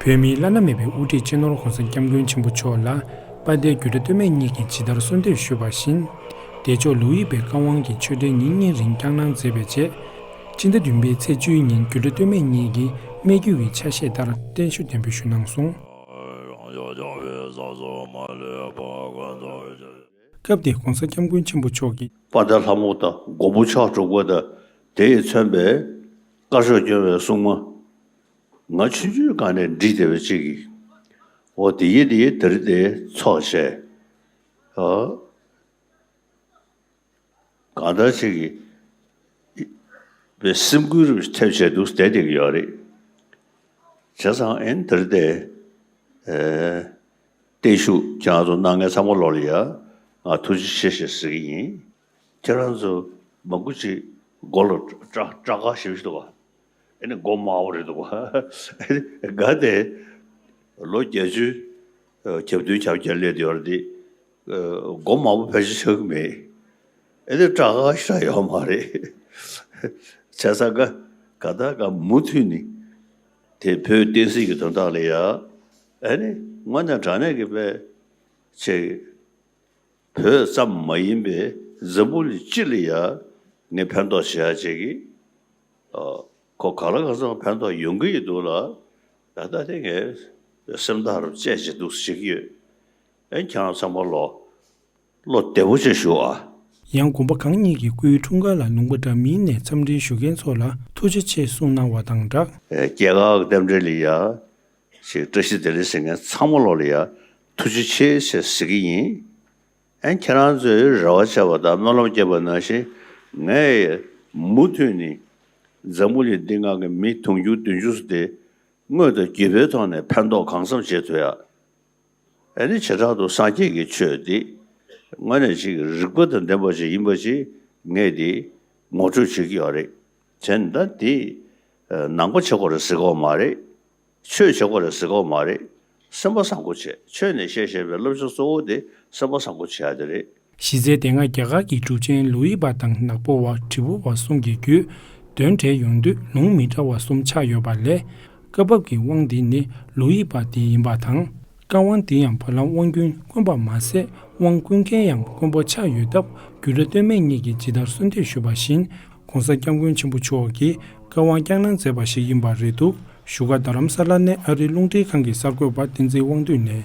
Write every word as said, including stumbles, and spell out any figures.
བོད་མིའི་བླ་ན་མེད་པའི་དབུ་ཁྲིད་སྤྱི་ནོར་༸གོང་ས་༸སྐྱབས་མགོན་ཆེན་པོ་མཆོག་ལ་དཔལ་ལྡན་རྒྱུད་གྲྭ་སྟོད་སྨད་གཉིས་ཀྱིས་ཇི་ལྟར་གསོལ་འདེབས་ཞུས་པ་བཞིན། བདེ་མཆོག་ལུའུ་ཡི་པའི་བཀའ་དབང་གིས་ཆོས་འབྲེལ་ཉིན་གཉིས་རིང་བསྐྱངས་གནང་མཛད་པའི་རྗེས། སྤྱི་ཟླ་བདུན་པའི་ཚེས་བཅུའི་ཉིན་རྒྱུད་གྲྭ་སྟོད་སྨད་གཉིས་ཀྱིས་སྨད་རྒྱུད་ཀྱི་ཆ་ཤས་ལྟར་བརྟན་བཞུགས་བརྟན་པོ་ཞུས་གནང་སོང་། སྐབས་དེར་༸གོང་ས་༸སྐྱབས་མགོན་ཆེན་པོ་མཆོག་གིས། དཔལ་ལྡན་ལྷ་མོ་དང་མགོན་པོ་ཕྱག་དྲུག་པ་དང་དེ་ཡིས་མཚོན་པའི་དཀར་ཕྱོགས་སྐྱོང་བའི་སྲུང་མ། ང་ཆུང་ཆུང་སྒང་ནས་འདྲིས་བསྡད་པ་ཅིག་གིས། འོ་དེ་ཡིས་དེ་ཡིས་དེ་རིང་དེ་ཚོགས་བྱས། ཨ། གང་ལྟར་ཅིག་གིས་པའི་སེམས་འགུལ་རུ་ཐེབས་བྱས་འདུག་བསྡད་བསྡད་ཀྱི་ཡོད་རེད། བྱས་ཙང་ཨེ་འདིར་དེ་ཨེ་བརྟན་བཞུགས་ཁྱེད་རང་ཚོ་གནང་མཁན་ཚང་མ་ལོག་ལ་ཡ་ང་ཐུགས་རྗེ་ཆེ་ཞེས་ཟེར་གྱི་ཡིན། ཁྱེད་རང་ཚོ་མང་པོ་ཅིག་མགོ་ལ་སྐྲ་སྐྲ་དཀར་ཞེ་པོ་ཞིག་འདུག་ག་ཨེ་ནི་མགོ་དམར་པོ་རེད་འདུག་ག་དགའ་དེ་ལོ་བརྒྱད་ཅུ་གྱ་བདུན་གྱ་བརྒྱད་སླེབས་བསྡད་ཡོད་རེད་དེ། མགོ་མང་པོ་ཕལ་ཆེར་ཆགས་ཀྱི་མེད། ཨེ་དེ་སྐྲ་དཀར་ཞེ་དྲག་ཡོད་མ་རེད། བྱས་ཙང་ག་ག་ད་ག་མུ་མཐུད་ནས་དེ་བོད་བསྟན་སྲིད་ཀྱི་དོན་དག་ལ་ཡ། ཨེ་ནི་དངོས་གནས་དྲང་གནས་ཀྱི་དཔེ་ཆེ། བོད་ཙམ་མ་ཡིན་པའི་འཛམ་བུ་གླིང་སྤྱི་ལ་ཡ་ངས་ཕན་ཐོགས་བྱེད་ཡ་བྱེད་ཀྱི། ཨ། ཁོ་ག་ལ་ག་ཚོད་ཕན་ཐོགས་ཡོང་གི་ཡོད་འདུག་ལ། ད་ལྟ་དེ་ངས་སེམས་ཐག་རུ་བཅད་བྱས་འདུག་བྱེད་ཀྱི་ཡོད། ཨེ་ཁྱེད་རང་ཚང་མ་ལོ། བློ་བདེ་པོ་བྱས་བཞུགས་ཨ། ཡང་དགོན་པ་གང་ཉིད་ཀྱི་སྐུའི་འཁྲུངས་སྐར་ལ་ལུང་པ་འདྲ་མིན་ནས་འཚམས་འདྲི་ཞུ་མཁན་ཚོ་ལ་ཐུགས་རྗེ་ཆེ་གསུངས་གནང་བ་དང་སྦྲགས། ཨེ་སྐྱེས་སྐར་རྟེན་འབྲེལ་ལ་ཡ། ཞིག་བཀྲ་ཤིས་བདེ་ལེགས་ཟེར་མཁན་ཚང་མ་ལོག་ལ་ཡ་ཐུགས་རྗེ་ཆེ་ཞེས་ཟེར་གྱི་ཡིན། ཨན་ཁྱེད་རང་ཚོས་རེ་བ་བྱས་པ་དང་སྨོན་ལམ་བརྒྱབ་པ་ནང་བཞིན་ངས་མུ་མཐུད་ནས་འཛམ་བུ་གླིང་འདི་སྒང་གི་མི་དུང་ཕྱུར་བདུན་ཅུ་ཙམ་དེ་དངོས་དང་བརྒྱུད་པའི་ཐོག་ནས་ཕན་ཐོགས་གང་འཚམ་བྱེད་ཐུབ་ཡ། ཨ་ནི་བྱེ་བྲག་ཏུ་སངས་རྒྱས་ཀྱི་ཆོས་འདི་དངོས་གནས་ཅིག་རིགས་པ་དང་ལྡན་པ་ཅིག་ཡིན་པ་ཅིག་ངས་འདི་ངོ་སྤྲོད་བྱེད་ཀྱི་ཡོད་རེད། བྱས་ན་ད་འདི་ནང་པ་བྱེད་དགོས་རེད་ཟེར་གྱི་ཡོད་མ་རེད། ཆོས་བྱེད་དགོས་རེད་ཟེར་གྱི་ཡོད་མ་རེད། སེམས་པ་བཟང་པོ་བྱེད། ཆོས་ནས་བཤད་བཤད་པའི་བསླབ་བྱ་གཙོ་བོ་དེ་སེམས་པ་བཟང་པོ་བྱེད་ཡ་དེ་རེད། གཞི་རྩའི་སྡེ་ལྔ་རྒྱ་གར་གྱི་གྲུབ་ཆེན་ལོ་ཡི་པ་དང་ནག་པོ་བ་དྲིལ་བུ་བ་གསུམ་གྱི་བརྒྱུད་དོན་འགྲེལ་ཡོང་དུས་ལུང་མི་འདྲ་བ་གསུམ་ཆགས་ཡོད་པ་ལས། བཀའ་བབས་ཀྱི་དབང་འདི་ནི་ལོ་ཡི་པ་འདི་ཡིན་པ་དང་། བཀའ་དབང་འདི་ཡང་བར་ལམ་དབང་རྒྱུན་དཀོན་པ་མ་ཟད་དབང་བསྐུར་མཁན་ཡང་དཀོན་པོ་ཆགས་ཡོད་སྟབས་རྒྱུད་གྲྭ་སྟོད་སྨད་གཉིས་ཀྱིས་ཇི་ལྟར་གསོལ་འདེབས་ཞུས་པ་བཞིན་༸གོང་ས་༸སྐྱབས་མགོན་ཆེན་པོ་མཆོག་གིས་བཀའ་དབང་བསྐྱངས་གནང་མཛད་པ་ཞིག་ཡིན་པ་རེད་འདུག་བཞུགས་སྒར་རྡ་རམ་ས་ལ་ནས་ཨ་རིའི་རླུང་འཕྲིན་ཁང་གི་གསར་འགོད་པ་བསྟན་འཛིན་དབང་འདུས་ནས།